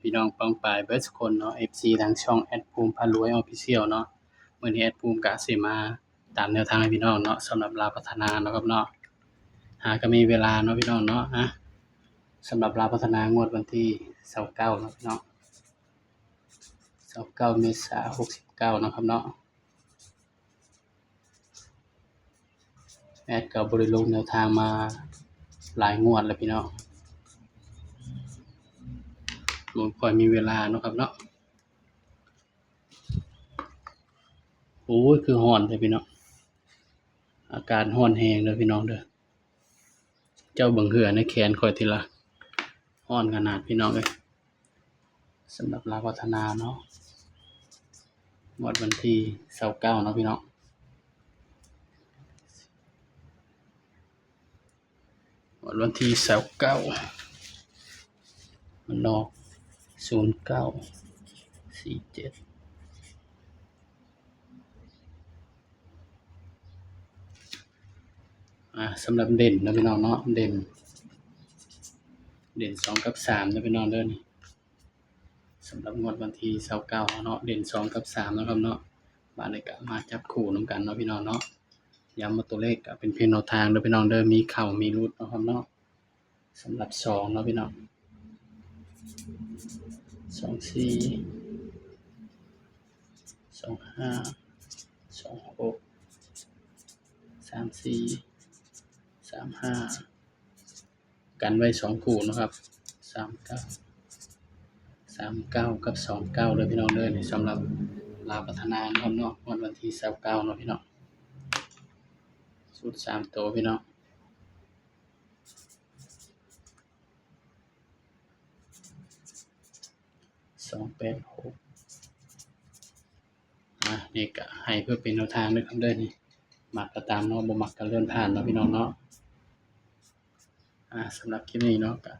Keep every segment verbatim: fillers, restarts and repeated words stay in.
พี่น้องป้องปายเบิดสุคนเนาะ เอฟซี ทางช่องแอดภูมิพารวย Official เนาะ มื้อนี้แอดภูมิกะสิมาตามแนวทางให้พี่น้องเนาะ สำหรับลาวพัฒนาเนาะครับเนาะ หากะมีเวลาเนาะพี่น้องเนาะ อ่ะ สำหรับลาวพัฒนางวดวันที่ซาวเก้าเนาะพี่น้อง ซาวเก้า เมษา หกสิบเก้าเนาะครับเนาะ แอดกะบ่ได้ลงแนวทางมาหลายงวดแล้วพี่น้อง บ่ค่อยมีเวลาเนาะครับเนาะ โอ้ย คือร้อนแท้พี่น้อง อากาศร้อนแฮงเด้อพี่น้องเด้อ เจ้าเบิ่งเหื่อในแขนข้อยติล่ะ ร้อนขนาดพี่น้องเอ้ย สำหรับลาวพัฒนาเนาะ งวดวันที่ซาวเก้าเนาะพี่น้อง งวดวันที่ซาวเก้า มันออก ศูนย์เก้า สี่เจ็ด อ่า สำหรับเด่นนะพี่น้องเนาะ เด่น เด่นสองกับสามนะพี่น้องเด้อนี่ สำหรับงวดวันที่ซาวเก้าเนาะ เด่นสองกับสามนะครับเนาะ บาดนี้กะมาจับคู่นำกันเนาะพี่น้องเนาะ ย้ำว่าตัวเลขกะเป็นเพียงแนวทางเด้อพี่น้องเด้อ มีเข้ามีหลุดเนาะครับเนาะ สำหรับสองเนาะพี่น้อง สองสี่ สองห้า สองหก สามสี่ สามห้า กันไว้สองคู่เนาะครับ สามเก้า สามเก้า กับ สองเก้า เด้อพี่น้องเด้อ นี่สำหรับลาวพัฒนานะครับเนาะ งวดวันที่ซาวเก้าเนาะพี่น้อง ชุดสามตัวพี่น้อง สองแปดหก อ่ะ นี่กะให้เพื่อเป็นแนวทางเด้อครับเด้อ นี่ มักกะตามเนาะ บ่มักกะเลื่อนผ่านเนาะพี่น้องเนาะ อ่า สำหรับคลิปนี้เนาะ กะ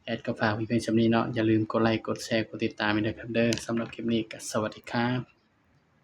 แอดกะฝากไว้เพียงส่ำนี้เนาะ อย่าลืมกดไลก์ กดแชร์ กดติดตามให้ด้วยครับเด้อ สำหรับคลิปนี้กะสวัสดีครับ